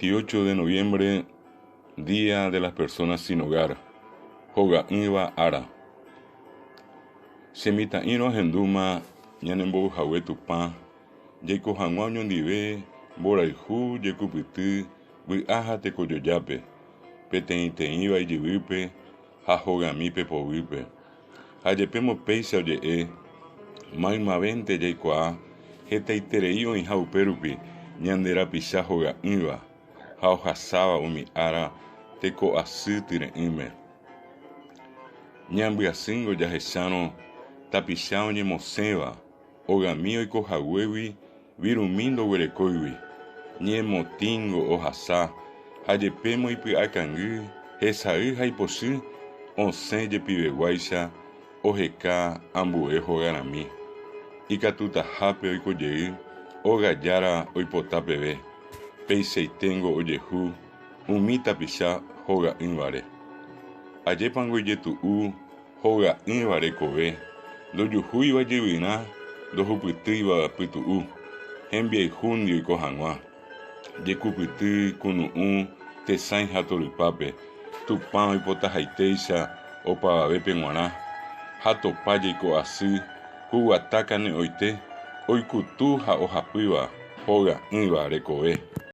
28 de noviembre, Día de las Personas Sin Hogar, Hoga'ỹva Ára. Che mitã'írõ ahendúma ñanembovyhague Tupã, jaiko hag̃ua oñondive mborayhu jekupyty vy'a ha tekojojápe, peteĩteĩva ijyvýpe ha hogami pepoguýpe. Ha jepémo péicha oje'e, maymavénte jaikuaa hetaiterei oĩha upérupi ñande rapicha hoga'ỹva ha ohasáva umi ára teko'asy tyre'ỹme. Ñambyasýngo jahechárõ tapicha oñemosẽva ogami oikohaguégui virumi ndoguerekóigui, ñemotĩngo ohasa ha jepémo ipy'akangy, hesay ha ipochy osẽ jepiveguáicha oheka ambue hogarãmi. Ikatutahápe oikojey óga jára oipota peve, peichaiténgo ojehu umi tapicha hoga'ỹvare. Ajépango ijetu'u Hoga'ỹva rekove, ndojuhúiva jyvyrã, ndohupytýiva pytu'u, hembiayhúndi oiko hag̃ua. Jekupyty, kunu'ũ, tesãi ha torypápe, Tupã oipotahaitéicha opavavépe g̃uarã, ha topa jeiko asy, ku guata kane'õite, oikutu ha ohapýva hoga'ỹva rekove.